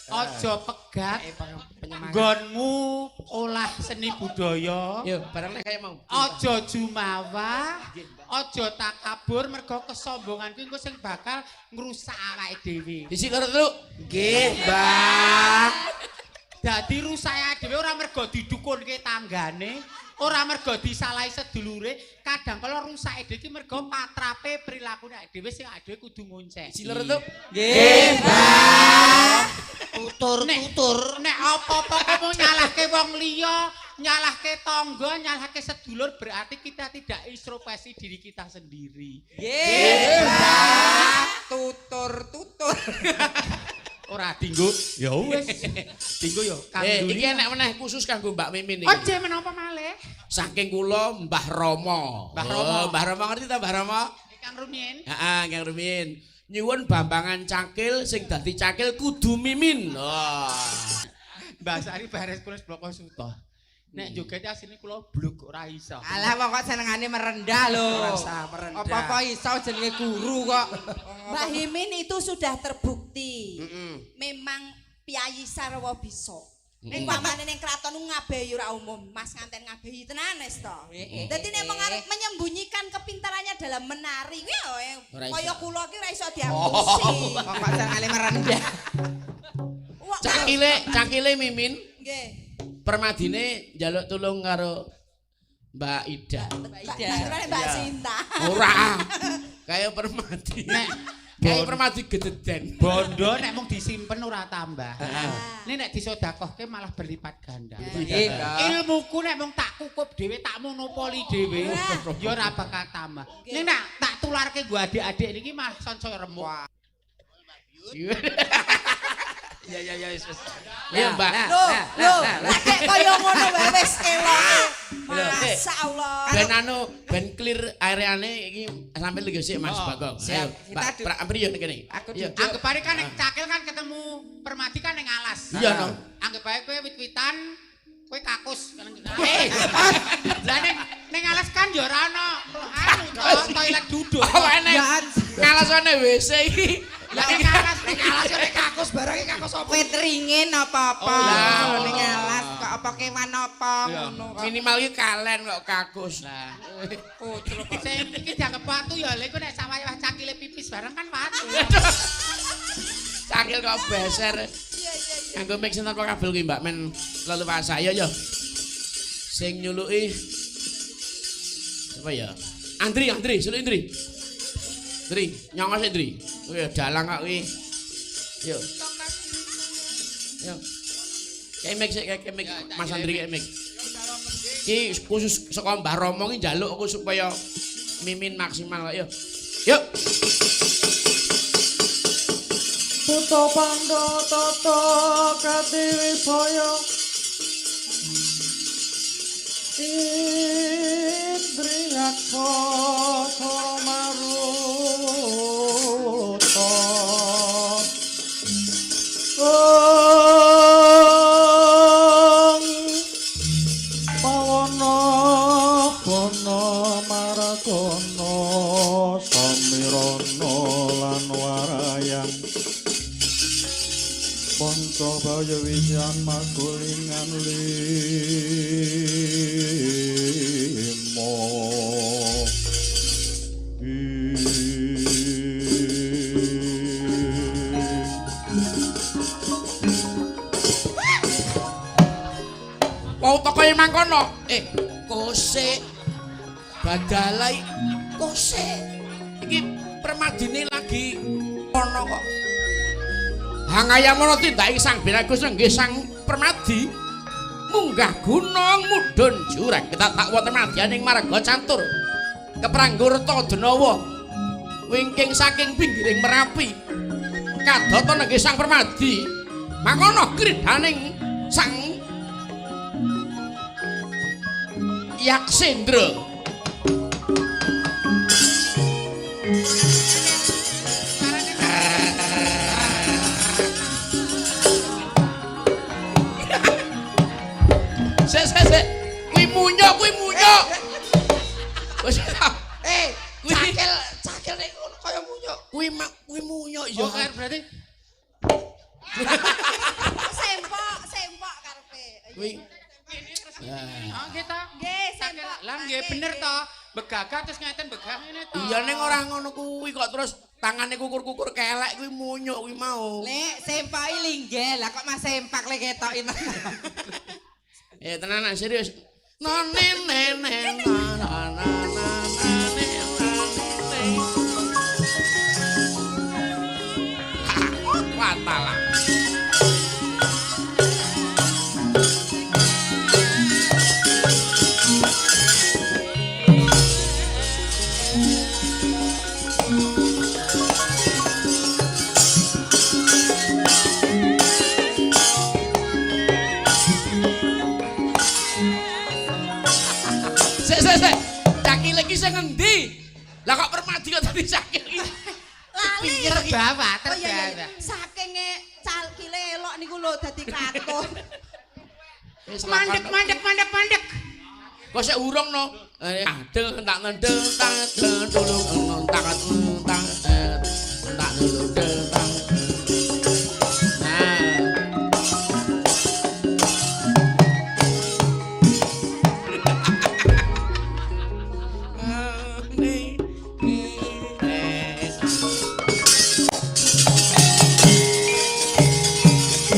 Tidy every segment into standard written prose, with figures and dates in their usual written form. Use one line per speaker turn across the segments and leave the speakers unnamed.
Aja pegat
Penyemangat.
nggonmu olah seni budaya.
Yo, bareng nek kaya mau.
Aja jumawa, aja takabur mergo kesombongan kuwi engko sing bakal ngrusak awake dhewe.
Dhisik loro telu.
Nggih, Mbah.
Dadi rusak awake dhewe ora mergo didukunke tanggane, ora mergo disalahi sedulure, kadang kala rusake dhewe iki mergo patrape prilakune awake dhewe sing awake dhewe kudu ngonceki.
Dhisik loro telu.
Nggih, Mbah. Tutur-tutur.
Nek apa-apa kamu nyalahke wong liya, nyalahke tangga, nyalahke sedulur berarti kita tidak introspeksi diri kita sendiri.
Nggih, Mbah. Tutur-tutur.
Ora dinggo, ya wis. Dinggo ya kanggo.
Iki enek meneh khusus kanggo Mbak Mimin iki.
Oje menapa malih?
Saking kula Mbah Rama.
Mbah Rama.
Oh, Mbah Rama ngerti ta Mbah Rama?
Kang rumiyin.
Heeh, Kang rumiyin. Nyuwun bambangan cakil sing dadi cakil kudu Mimin. Wah.
Mbah Sari beres kula bloko suto. Nek joget asline kula bluk ora iso.
Alah wong kok senengane merendah lho.
Ora usah merendah.
Apa-apa iso jenenge guru kok.
Mbah Himin itu sudah terbukti.
Heeh.
Memang piyayi sarwa bisa. Ning pamane ning kraton ku ngabehi ora umum, Mas nganten ngabehi tenan wis to. Dadi nek mung arep menyembunyikan kepintarannya dalam menari kuwi
Ora iso.
kaya kula ki ora iso diapusi.
Wong kok senengane merendah.
Wah,
Cakile, cakile Mimin
nggih.
permadine njaluk tulung karo Mbak Ida.
Mbak Ida. Mbak Sinta.
Ora. Kaya permadi.
Nek
Kaya permadi gededen.
bondo nek mung disimpen ora tambah. Ini nek disodakohke malah berlipat ganda.
Nggih, Mbah.
Ilmuku nek mung tak kukup dhewe, tak monopoli dhewe, ya ora bakal tambah. Ning nek tak tularke nggo adik-adik niki malah sansaya remuk.
Iya iya iya wis wis.
Iya, Mbak.
Lho, lho, lagi kaya ngono wae wis eloke. Masya Allah.
Ben anu, ben clear areane iki sampe lho sik Mas
Oh,
Bagong.
siap.
Ayo, Mbak,
Kita
Pra Ampri yo ning kene.
Aku
Iya.
duduk.
Anggepane kan nek cakil kan ketemu permadi kan ning alas.
Iya, no.
Anggep ae kowe wit-witan, kowe kakus. Eh, lah ning alas kan ya ora ono anu to, toilet duduk.
Apa enek?
Ya
Ngalasane WC iki.
Lah ning alas
Ning alas nek kakus barang kakus apa?
wit ringin apa-apa.
Oh, iya.
Ning alas kok apa kewan apa ngono kok.
Minimal iki kalen kok kakus.
Lah, sing iki dianggep watu ya lha iku nek sawah cakile pipis bareng kan watu.
Cakil kok beser.
Iya, iya, iya.
Nganggo mic sing tanpa kabel kuwi Mbak men leluasa. Ayo yo. Sing nyuluki siapa ya? Andri, Andri, suluk Indri. Indri, nyongo sik Indri. Kuwi dalang kok kuwi. Yo. Yo. Kayak mic sik, kayak mic Mas Andri kayak mic. Iki khusus saka Mbah Romo iki njaluk aku supaya Mimin maksimal kok yo. Yuk.
Puto pando toto katiwi boyo Indriyaksa Maruta Ong Pawana Bana Marakana Samirana lan Warayang Panca baya wisyan magulingan limo.
Wau tokoe mangkono. Kose. Badalai kose. Iki permadine lagi ana kok. Hangayamono tindake Sang Biragus nggih Sang Permadi. Munggah gunung mudhun jurang ketatak wonten madyaning marga catur. Kepranggur Denawa. Wingking saking pinggiring Merapi. Kadata nenggih Sang Permadi. Mangkono kridaning Sang Yaksendra. Sik sik sik. Kuwi munyuk, kuwi munyuk. Wis Kuwi
Cakil, cakil nek ngono kaya munyuk.
Kuwi kuwi munyuk ya.
Oh, kan berarti
Kuwi.
Oh, nggih ta?
Nggih, sempak.
Lah nggih bener to. Begagah terus ngeten begah ngene to.
Iya ning ora ngono kuwi kok terus tangane kukur-kukur kelek kuwi munyuk kuwi mau.
Lek sempaki linggih, lah kok Mas sempak lek ketoki.
Eh tenanan serius. No ne ne ne na na na na na ne na ne. Watalah. Sik sik sik. Cakil iki sing ngendi? Lah kok permadi kok dadi cakil iki?
Lali.
Terbawa,
Oh iya iya.
terbawa.
Sakinge calkile elok niku lho dadi katon.
Wis
Mandek mandek mandek mandek.
Kok sik urung no? Adel tak nendel tak tulung tak tak tak nulung tak. Nah.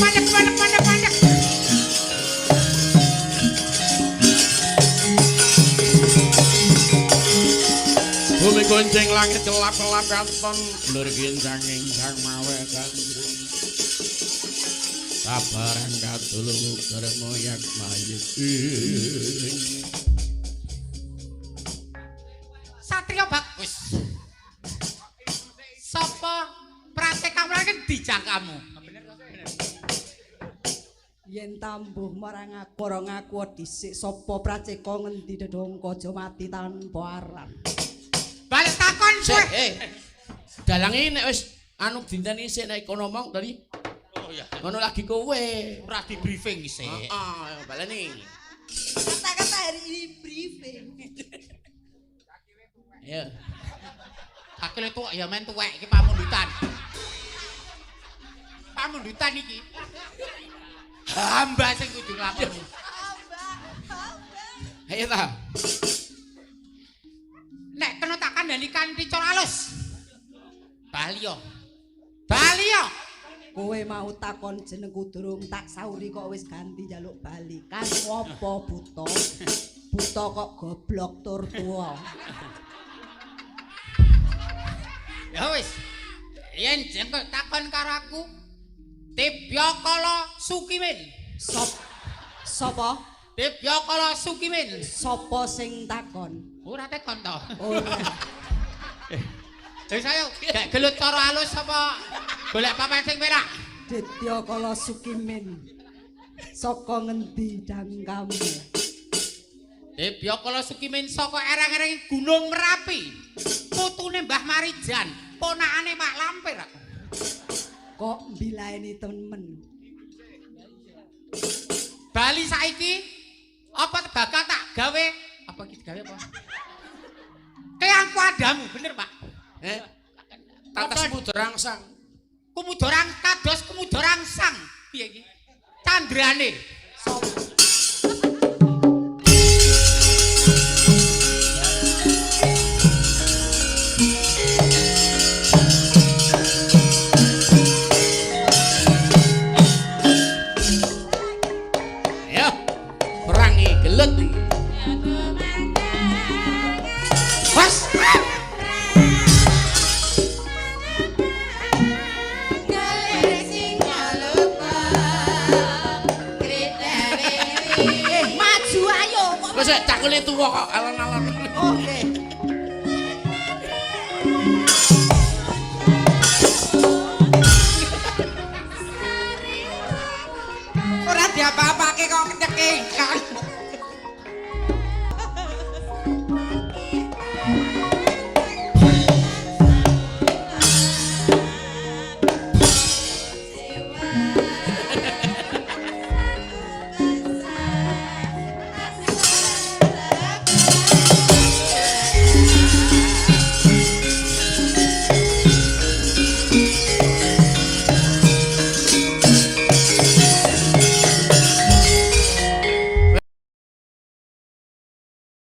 Mandek mandek mandek mandek.
Bumi gonceng langit kelap-kelap katon blur gincang ingkang mawe gandrung. Sabarang katulung kermoyak mayit.
Satria bagus. Sapa praseka mlaken dijangkamu?
Yen tambuh marang aku ora ngaku dhisik sapa praceka ngendi dedongko aja mati tanpa aran.
Balik takon kowe.
Sik, eh. Dalange nek wis anu dinteni sik nek kono ngomong tadi.
Oh iya.
Ngono lagi kowe.
Ora di briefing sik.
Heeh, baleni.
Kata-kata hari ini briefing.
Ya.
Akile tuwek ya men tuwek iki pamundutan. Pamundutan iki. Hamba sing kudu nglakoni.
Hamba, hamba.
Ayo ta.
Nek kena tak kandhani kanthi cara alus. Baliyo. Baliyo.
Kowe mau takon jenengku durung tak sauri kok wis ganti njaluk bali. Kan ngopo buta? Buta kok goblok tur tuwa.
Ya wis. Yen jengkel takon karo aku, Tibyakala Sukimin.
Sop sapa?
Tibyakala Sukimin.
Sapa sing takon?
Ora tekon to.
Ora.
Wis ayo, gak gelut cara alus apa golek papan sing penak.
Ditya Kala Sukimin. Saka ngendi dangkamu?
Tibyakala Sukimin saka ereng-ereng Gunung Merapi. Putune Mbah Marijan, ponakane Mak Lampir aku.
Kok mbilaeni temen?
Bali saiki apa bakal tak gawe apa iki digawe apa? Keang kuadamu, bener Pak.
Eh. Tatas mudra rangsang.
Kumudorang kados kumudorangsang. Piye iki? Candrane.
Sop
Ayo. Perang iki gelut iki.
Was.
Eh, maju ayo kok.
Wis sik cakule tuwa kok alon-alon.
Oke.
Ora diapa-apake kok nyekingkang.